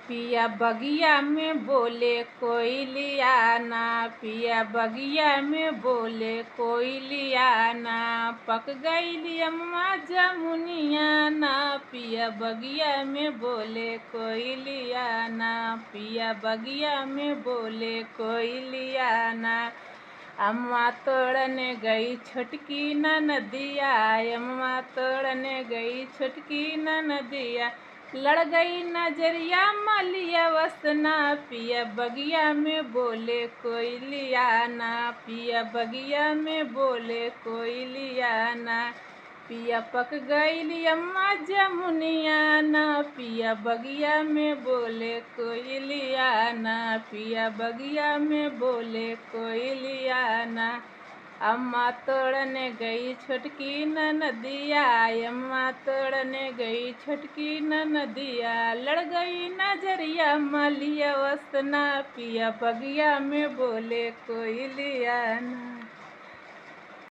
पिया बगिया में बोले कोयलिया ना, पिया बगिया में बोले कोयलिया ना, पक गईली अम्मा जमुनिया ना, पिया बगिया में बोले कोयलिया ना, पिया बगिया में बोले कोयलिया ना। अम्मा तोड़ने गई छोटकी ननदिया, अम्मा तोड़ने गई छोटकी ननदिया, लड़ गई नजरिया मलिया वसना, पिया बगिया में बोले कोयलिया ना, पिया बगिया में बोले कोयलिया ना, पिया पक गईली अम्मा जमुनिया ना, पिया बगिया में बोले कोयलिया ना, पिया बगिया में बोले कोयलिया ना। अम्मा तोड़ने गई छोटकी ननदिया, अम्मा तोड़ने गई छोटकी ननदिया, लड़ गई नजरिया मलिया वसना, पिया बगिया में बोले कोयलिया ना।